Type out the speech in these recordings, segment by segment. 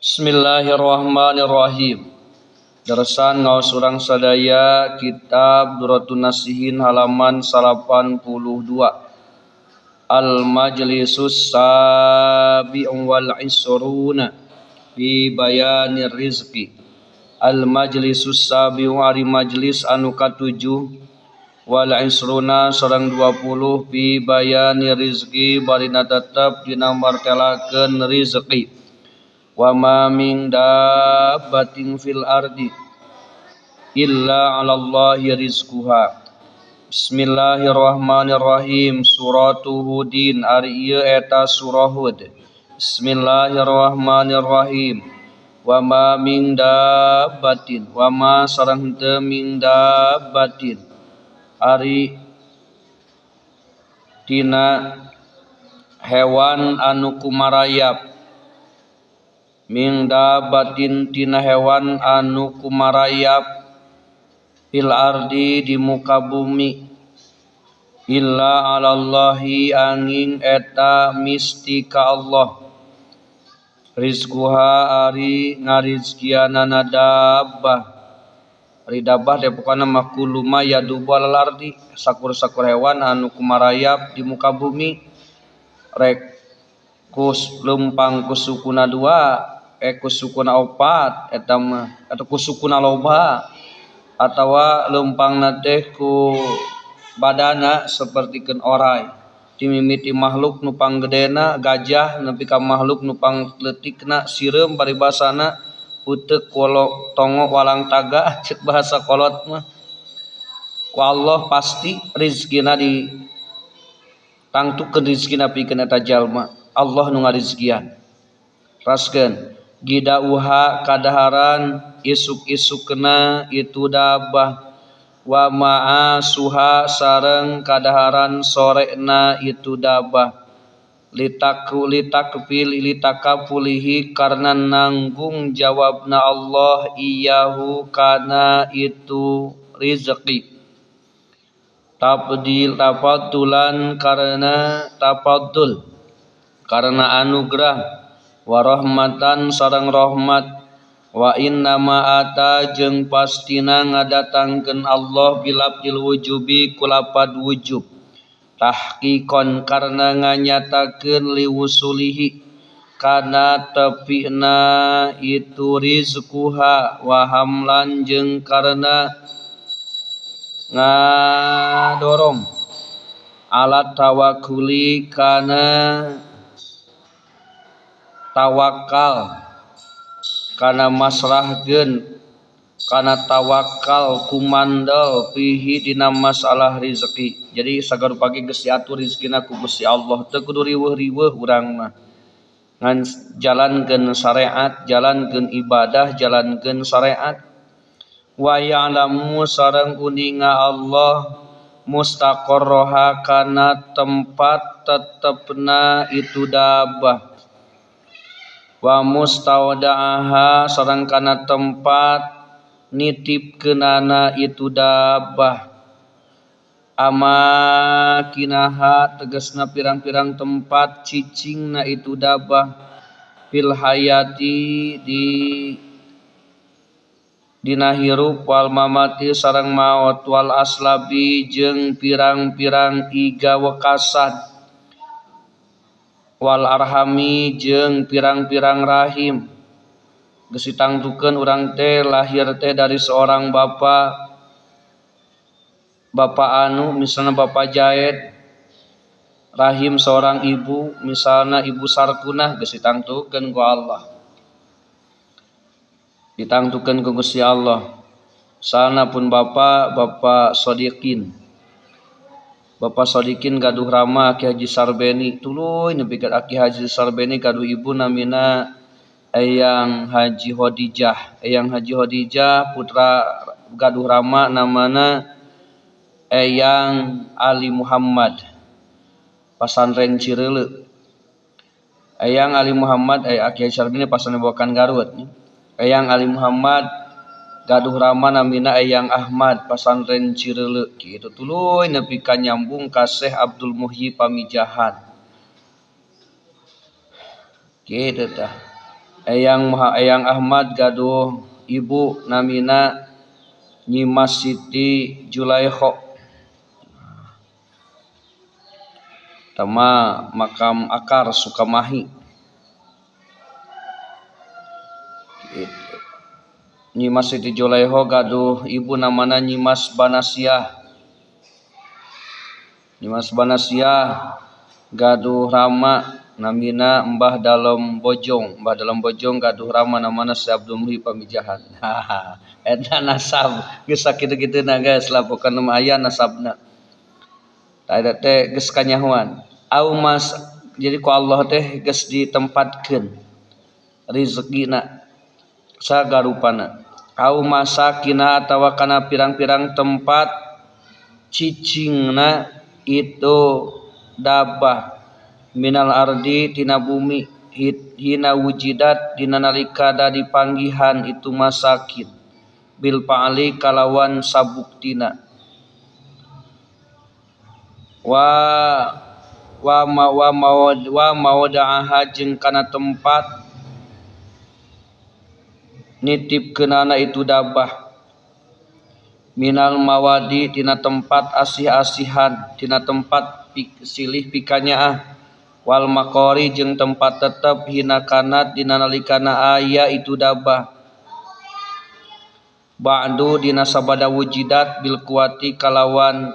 Bismillahirrahmanirrahim. Daresan ngaos urang sadaya kitab Duratun Nasihin halaman 82. Al Majlisus Sabi'u wal Isruna fi Bayanir Rizqi. Al Majlisus Sabi'u ari majlis anu katujuh wal isruna sareng 20 fi Bayanir Rizqi barina tetep dina martelakeun rizqi. Wa ma min dabbatin fil ardi illa 'ala Allahi rizquha. Bismillahirrahmanirrahim. Suratu Hudin ari ieu eta surah Hud. Bismillahirrahmanirrahim. Wa ma min dabbatin wa ma sareng henteu min dabbatin ari tina hewan anu kumarayap. Min dabatin tina hewan anu kumarayap fil ardi di muka bumi illa 'alallahi angin eta misti ka Allah rizquha ari ngarizkianana dabbah. Ari dabbah teh pokona mah kullu ma yadubu alal ardi, sakur-sakur hewan anu kumarayap di muka bumi rek kus lempang ku sukuna dua ku sukuna opat eta mah atau ku sukuna loba atawa lempangna teh ku badana sapertikeun orai timimiti makhluk nu panggedena gajah nepi ka makhluk nu pangleutikna sireum paribasana uteuk wolo tongo walang taga cek bahasa kolot mah ku Allah pasti rizkina di tangtukeun rizkina pikeun eta jalma. Allah nu ngarizkian. Raskeun gidauha kadaharan isuk-isukna itu dabah wa ma'asuha sareng kadaharan sorekna itu dabah litaku litakfil litakafulihi karena nanggung jawabna Allah iyahu kana itu rizqi tabdil tafaddulan karena tafaddul karena anugerah warahmatan sareng rahmat wa inna ma ata jeung pastina ngadatangkeun Allah bilabdil wujubi kulapad wujub tahqiqon karena nganyatakeun liwusulihi kana tepina itu rizquha wa hamlan jeung karena ngadorong alat tawakuli kana tawakal kana masrahkeun kana tawakal kumandel fihi dina masalah rezeki. Jadi sagarupa ge geus diatur rezekina ku Gusti Allah teu kudu riweuh-riweuh urang mah ngan jalankeun syariat, jalankeun ibadah, jalankeun syariat. Wa ya'lamu sareng uninga Allah mustaqarraha kana tempat tetepna itu dabah wa mustauda'aha sareng kana tempat nitipkeunana itu dabah amakinaha tegasna pirang-pirang tempat cicingna itu dabah fil hayati di dina hirup wal mamati sareng maot wal aslabi jeung pirang-pirang iga wekasan wal arhami jeung pirang-pirang rahim. Geus ditangtukeun urang teh lahir teh dari seorang bapak, bapak anu misalnya bapak Jaed, rahim seorang ibu misalnya ibu Sarkunah, geus ditangtukeun ku Allah, ditangtukeun ku Gusti Allah. Sana pun bapak, bapak Sodikin, Bapak Sodikin gaduh rama Ki Haji Sarbeni tuluy nepi ka Ki Haji Sarbeni gaduh ibu namina Eyang Haji Hodijah. Eyang Haji Hodijah putra gaduh rama namana Eyang Ali Muhammad pasantren Cireuleu. Eyang Ali Muhammad Ki Haji Sarbeni pasantren Babakan Garut. Eyang Ali Muhammad gaduh rama namina Eyang Ahmad pasantren Cireuleu kitu tuluy nepi ka nyambung ka Syekh Abdul Muhyi Pamijahan kitu tah. Eyang Eyang Ahmad gaduh ibu namina Nyimas Siti Julaikho. Tama makam akar Sukamahi. Gitu. Nyimas Siti Julaikho gaduh ibu namana Nyimas Banasiah. Nyimas Banasiah gaduh rama namina Mbah Dalem Bojong. Mbah Dalem Bojong gaduh rama namana Syekh Abdul Muhyi Pamijahan. Eta nasab geus sakitu-kituna geus lah pokona mah aya nasabna. Tah eta teh geus kanyahoan. Au mas jadi ku Allah teh geus ditempatkeun rezekina sagarupana. Au masakina atawa kana pirang-pirang tempat cicingna itu dabah minal ardi tina bumi hina wujidat dina nalika dipanggihan itu masakin bil fa'li kalawan sabuktina wa wa ma wa wa mawada'aha jeung kana tempat nitipkeunana itu dabah minal mawadi tina tempat asih-asihan tina tempat silih pikanyaah wal maqari jeung tempat tetep hina kanat dina nalikana aya itu dabah ba'du dina sabada wujidat bil kuwati kalawan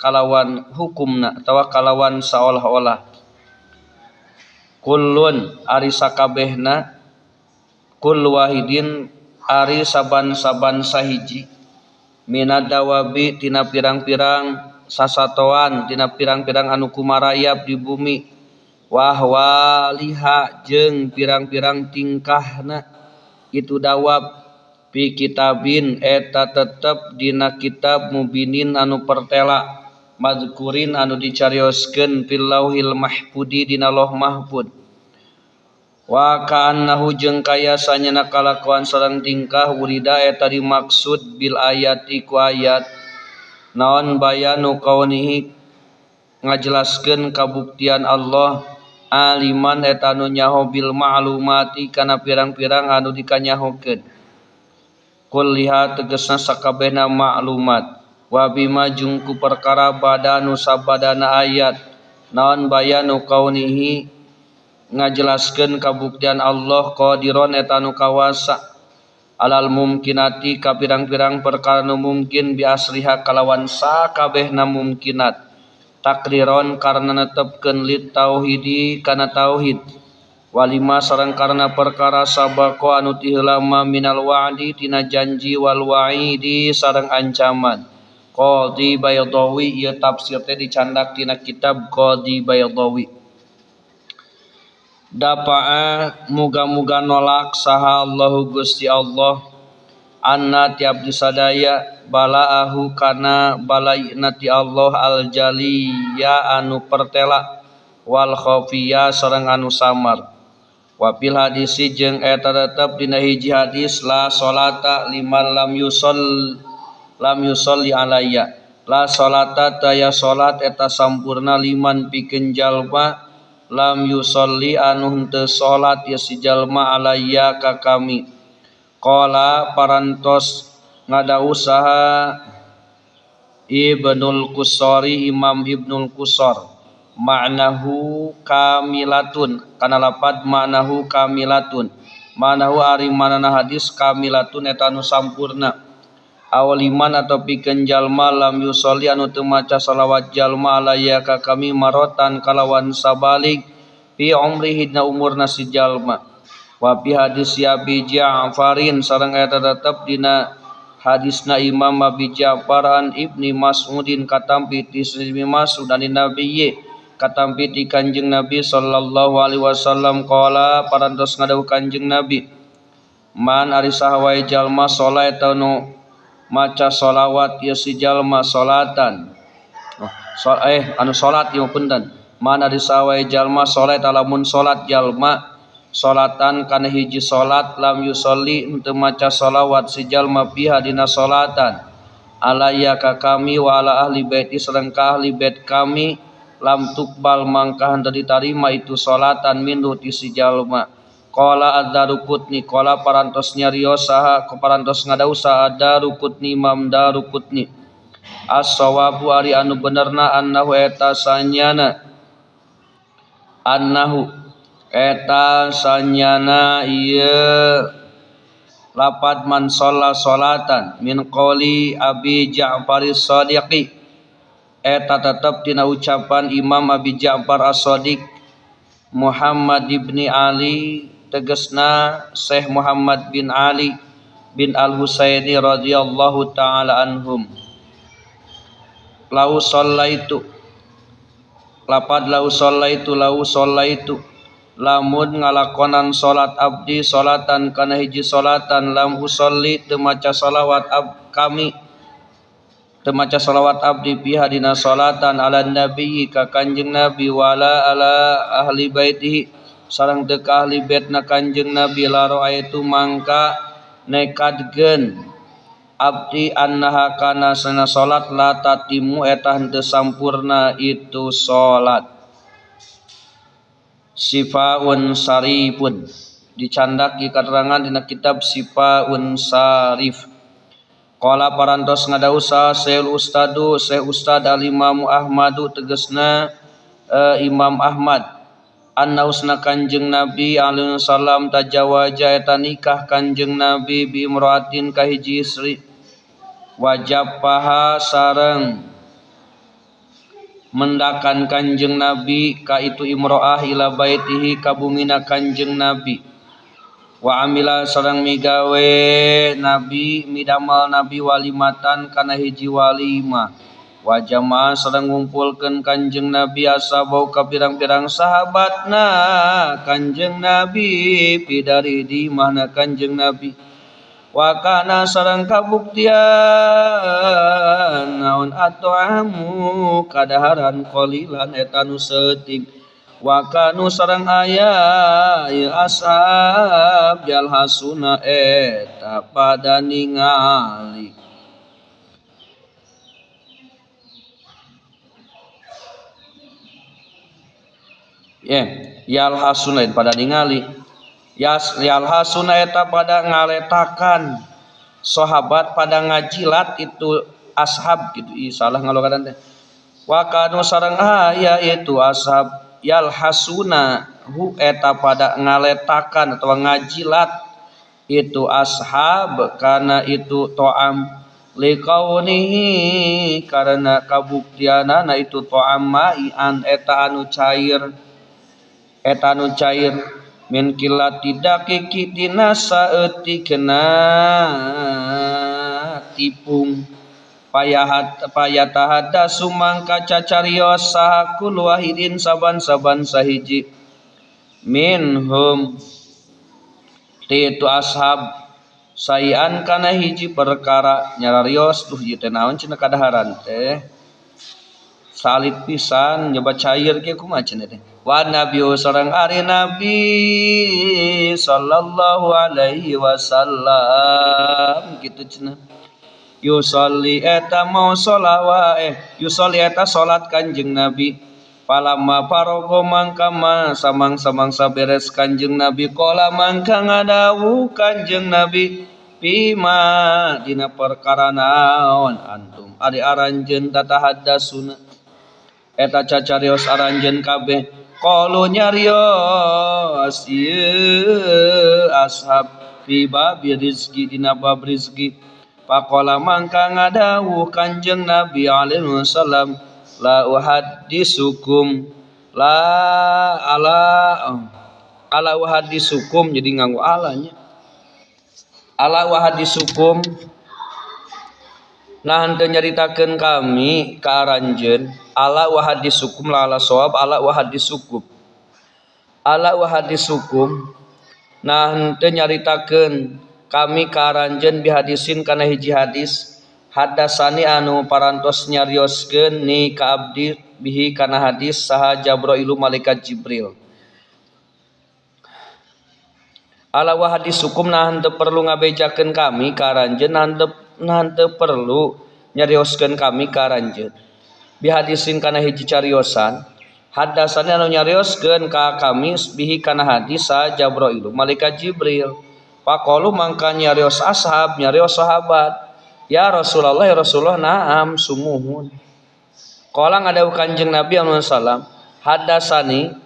kalawan hukumna atawa kalawan saolah-olah kullun ari sakabehna kullu wahidin ari saban-saban sahiji minad dawabi tina pirang-pirang sasatoan tina pirang-pirang anu kumarayap di bumi wahwaliha jeung pirang-pirang tingkahna itu dawab fi kitabin eta tetep dina kitab mubinin anu pertela mazkurin anu dicarioskeun fil lauhil mahfudi dina loh mahfud wa ka'annahu jeung kaya sanyana kalakuan sareng tingkah urida eta dimaksud bil ayati ku ayat naon bayanu kaunihi ngajelaskeun kabuktian Allah aliman eta anu nyaho bil ma'lumati kana pirang-pirang anu dikanyahokeun kulliha tegasna sakabehna maklumat wa bima jeung ku perkara badanu sabadana ayat naon bayanu kaunihi ngajelaskeun kabuktian Allah qadiron eta anu kawasa alal mumkinati ka pirang-pirang perkara nu mungkin bi asriha kalawan sakabehna mumkinat takdiron karena netepkeun lit tauhidi kana tauhid walima sareng karena perkara sabaqo anu ti heula minal wa'di tina janji wal wa'idi sareng ancaman. Qadhi Baydawi ieu tafsir teh dicandak tina kitab Qadhi Baydawi. Dapa'a muga-muga nolak saha Allahu Gusti Allah anna ti abdi sadaya balaahu kana balaina ti Allah al-jaliya anu pertela wal khafiya sareng anu samar. Wa fil hadisi jeung eta tetep dina hiji hadis la salata liman lam yusolli alayya la salata taya salat eta sampurna liman pikeun jalma lam yusolli anu henteu salat ya si jalma alayya ka kami. Qala parantos ngadausaha Ibnul Qusari Imam Ibnul Qusar ma'nahu kamilatun kana lapad ma'nahu kamilatun ma'nahu ari manana hadis kamilatun eta anu sampurna awliman atau pikeun jalma lam yusolli anu teu maca salawat jalma alaya ka kami marotan kalawan sabalik fi umrihi dina umurna si jalma. Wa fi hadis Abi Ja'farin sareng eta tetep dina hadisna Imam Abi Ja'far an Ibni Mas'udin katampi ti Ibni Mas'ud an Nabi katampi ti Kanjeng Nabi sallallahu alaihi wasallam qala parantos ngadawuh Kanjeng Nabi man ari saha wae jalma salat nu maca sholawat ieu si jalma salatan anu salat ieu punten man ari saha wae jalma salat lamun salat jalma salatan kana hiji salat lam yusolli henteu maca sholawat si jalma fiha dina salatan alaya ka kami wa ala ahli baiti sareng ka ahli bait kami lam tukbal mangka henteu ditarima itu salatan minhu ti si jalma. Qala ad-Daruqutni qala parantos nyarios saha parantos ngadawuh saha Daruqutni Imam Daruqutni as-sawabu ari anu benerna annahu eta sanyana annahu eta sanyana ieu lapad man sholla sholatan min qoli Abi Ja'far as-Shadiqi eta tetep tina ucapan Imam Abi Ja'far as-Shadiq Muhammad ibni Ali tegesna Syekh Muhammad bin Ali bin Al-Husaini radhiyallahu taala anhum. Lau shallaitu lapad lau shallaitu lau shallaitu lamun ngalakonan salat abdi salatan kana hiji salatan lam usolli teu maca salawat kami teu maca salawat abdi fiha dina salatan ala nabi ka kanjeng nabi wala ala ahli baitihi sareng teu ka ahli baitna kanjeng nabi la raaitu mangka nekadkeun abdi annaha kana sana salat la tatimu eta henteu sampurna itu salat. Sifaun sarifun dicandak di katerangan dina kitab Sifaun Sarif. Qala parantos ngadawuh Syekh Ustadu Syekh Ustad Al-Imam Ahmadu tegesna Imam Ahmad annausna kanjeng Nabi alaihi salam tajawaja eta nikah kanjeng Nabi bi imraatin ka hiji istri wajapaha sareng mendakan kanjeng Nabi ka itu imro'ah ila baitihi ka bumina kanjeng Nabi wa amila sareng migawe Nabi midamal Nabi walimatan kana hiji walimah wa jamaah sareng ngumpulkeun kanjeng Nabi ashabau ka pirang-pirang sahabatna kanjeng Nabi pidari di imahna kanjeng Nabi wa kana sareng kabuktian naon atoamu kadaharan qalilan eta nu saeutik wa kanu sareng aya ieu ashab jalhasuna eta pada ningali. Yalhasuna pada ningali yalhasuna eta pada ngaletakan sahabat pada ngajilat itu ashab gitu. Ih, salah ngalokadan teh. Wa kanu sareng aya itu ashab yalhasuna hu eta pada ngaletakan atau ngajilat itu ashab kana itu to'am liqaunihi karena kabuktianana itu to'am ma'ian eta anu cair eta anu cair min kilati daqiqi dina saeutikna tipung payahat payatahada sumangka cacarios saha kullu wahidin saban-saban sahiji minhum ti itu ashab sayan kana hiji perkara nyararios duh ieu teh naon cenah kadaharan teh salit pisan nyoba cair kieu kumaha cenah teh. Wa nabiyyu sareng ari nabi sallallahu alaihi wasallam kitu cenah yusolli eta mau sholawat yusolli eta salat kanjeng nabi palama parogo mangka samang-samangsa beres kanjeng nabi qala mangka ngadawuh kanjeng nabi bima dina perkara naon antum ari aranjeun tatahaddasuna eta cacarios aranjeun kabeh qalu nyarios ieu ashab fi babi rizki dina bab rizki faqala mangka ngadawuh kanjeng nabi alaihi wasallam la uhaddisukum la ala ala uhaddisukum jadi nganggo alanya ala uhaddisukum nah henteu nyaritakeun kami ka aranjeun ala uhaddisukum la ala shawab ala uhaddisukum ala uhaddisukum nah henteu nyaritakeun kami ka aranjeun bihadisin kana hiji hadis hadasani anu parantos nyarioskeun ni ka abdi bihi kana hadis saha Jabrailu malaikat Jibril ala wa hadisukum nah henteu perlu ngabejakeun kami ka aranjeun nah henteu perlu nyarioskeun kami ka aranjeun bihadisin kana hiji cariosan Hadasana anu nyarioskeun ka kami bihi kana hadis sa Jibril malaikat Jibril. Faqalu mangka nyarios ashab nyarios sahabat, ya Rasulullah ya Rasulullah na'am sumuhun. Qala ngadawuh Kanjeng Nabi alaihi wasallam hadasani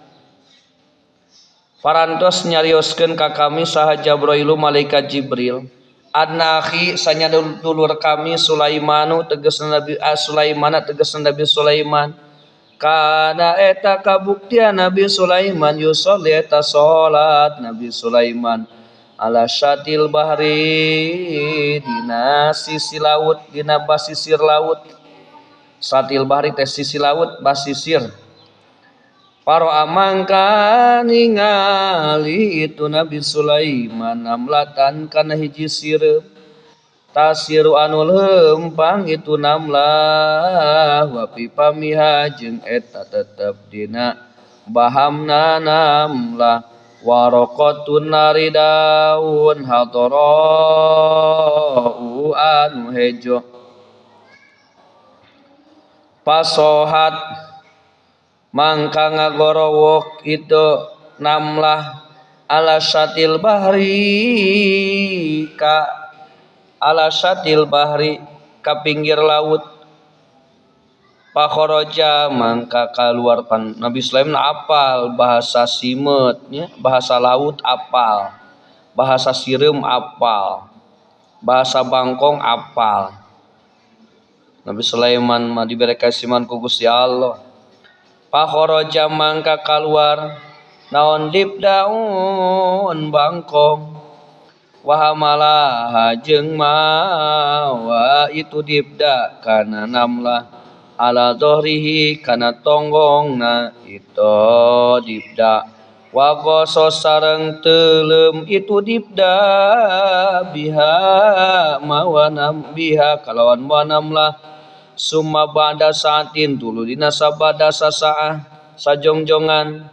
parantos nyarioskeun ka kami saha Jibril malaikat Jibril. Anna akhi sanya dulur kami Sulaimanu tegasna Nabi Sulaimana tegasna Nabi Sulaiman. Kana eta kabuktian Nabi Sulaiman yusolli eta salat Nabi Sulaiman ala syatil bahri dina sisi laut dina basisir laut. Satil bahri teh sisi laut basisir. Paro amangka ningali itu Nabi Sulaiman namlatan kana hiji sireum tasiru anu lempang itu namlah wa fi pamiha jeung eta tetep dina bahamna namlah waraqatun nari daun hadarau anu hejo pasohat mangka ngagorowok itu namlah ala syatil bahri ka ala syatil bahri ka pinggir laut. Pakhoroja mangka kaluar pan Nabi Sulaiman apal bahasa simet nya, bahasa laut apal, bahasa sireum apal, bahasa bangkong apal. Nabi Sulaiman mah dibere kasiman ku Gusti Allah. Pakhoroja mangka kaluar naon dip daun bangkong wahamalaha jeung mawa itu dibda kana namlah ala dohrihi kana tonggongna itu dibda wa goso sareng teuleum itu dibda biha mawanam biha kalawan wanamlah summa ba'da saatin tuluy dina sabada sasaah sajongjongan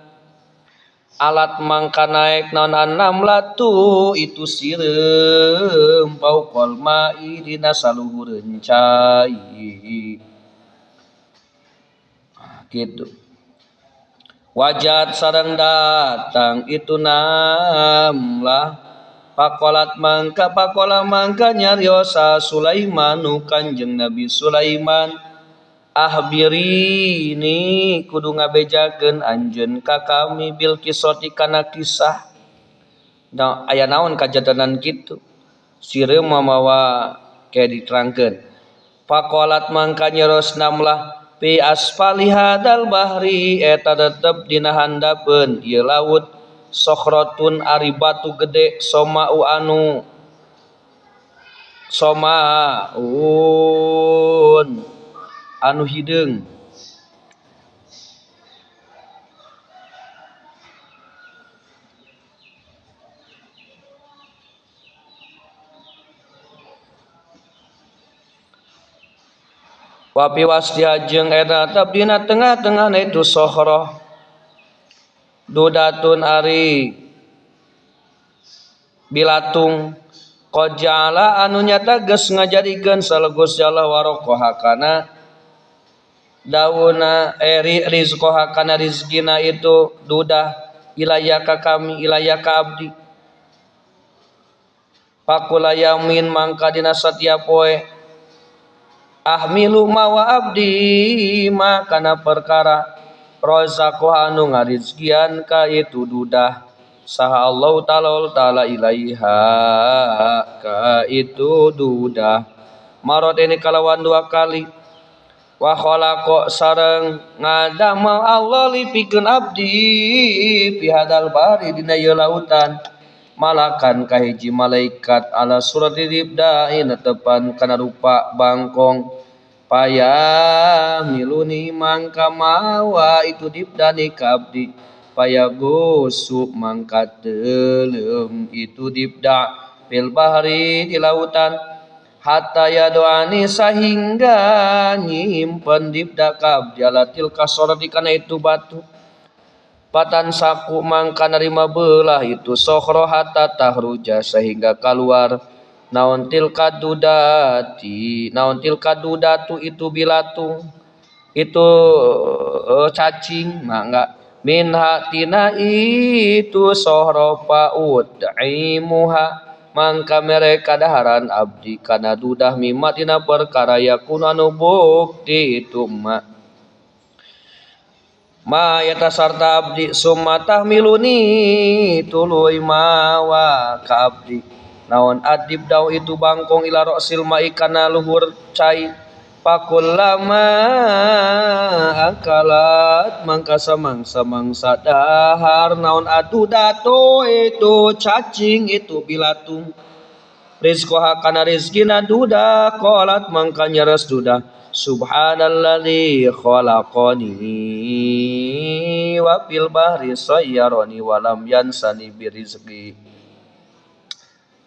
alat mangka naek naon annamlatu itu sireum fauqal ma'i dina saluhureun cai gitu. Wajat sareng datang itu namlah pakolat mangka pakola mangka nyariosa Sulaimanu Kanjeng Nabi Sulaiman ahbirini kudu ngabejakeun anjeun ka kami bil kisoti kana kisah. Nah, aya naon kajadanan kitu sireum mawa ke diterangkeun. Pakolat mangka nyarios namlah pi asfali hadal bahri eta tetep dina handapeun ieu laut sokhrotun ari batu gede somau anu somaun anu hideung wapi wastia jeung eta tetep dina tengah-tengahna itu sohroh dudatun ari bilatung qajala anu nyata geus ngajadikeun salegus jala waroqoha kana dauna rizqoha kana rizkina itu dudah ilaya ka kami ilaya ka abdi pakula yamin mangka dina satiap poe ahmilu mawa abdi makana perkara rozaqo anu ngarizkian ka itu dudah saha Allah ta'ala ta'ala ilaiha ka itu dudah marot ini kalawan dua kali wa khalaqa sareng ngadamel Allah lipikeun abdi fi hadal bahri dina ieu lautan malakan kahiji malaikat ala surati dibdain tepan kana rupa bangkong paya miluni mangka mawa itu dibdani ka abdi paya gosuk mangka teuleum itu dibda fil bahri di lautan hatta yadoani sahingga nyimpen dibda ka abdi ala tilka sorati kana itu batu patan saku mangka narima belah itu sokhro hatta tahruja sehingga keluar naon tilka dudati naon tilka dudatu itu bilatung Itu cacing mangga minha tina itu sohrofa ud'imuha mangka mere kadaharan abdi kana dudah mimma tina perkara yakun anu bukti itu ma ma yata sarta abdi summa tahmiluni tuluy mawa ka abdi naon adib dau itu bangkong ila ra'sil ma'i kana luhur cai pakullama akalat mangka samangsa-mangsa dahar naon adudato itu cacing itu bilatung rizqoha kana rizkina duda qalat mangka nyaras duda subhanalladzi khalaqani wa fil bahri sayyarani wa lam yansani birizqi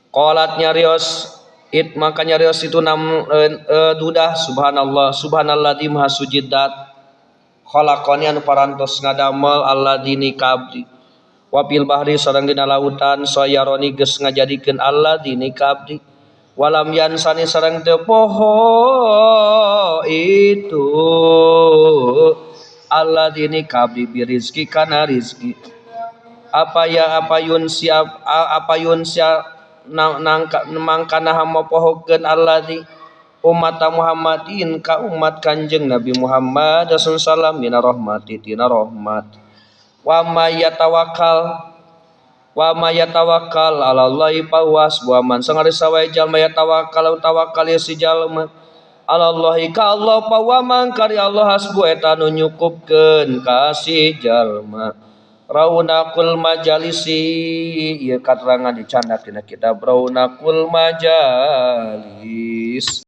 qalat nyarios it maka nyarios itu nam dudah subhanallah subhanalladzi maha suci dat khalaqani anu parantos ngadamel alladzi ka abdi wa fil bahri sareng dina lautan sayyarani geus ngajadikeun alladzi ka abdi walam yansani sareng teu poho itu alladzi ka abdi birizki kana rizki apa ya apa yun siap apa yun siap nangka mangkana mopohokeun alladzi umat Muhammadin ka umat Kanjeng Nabi Muhammad sallallahu alaihi wasallam mina rahmati tina rahmat wa may yatawakkal ala Allahi fahuwa wa man sangari sawae jalma yatawakkal tawakal si jalma ala Allahi ka Allah fahuwa mangkari Allah hasbu eta nu nyukupkeun ka si jalma. Raunaqul Majalisi ieu katerangan dicandak dina kitab Raunaqul Majalis.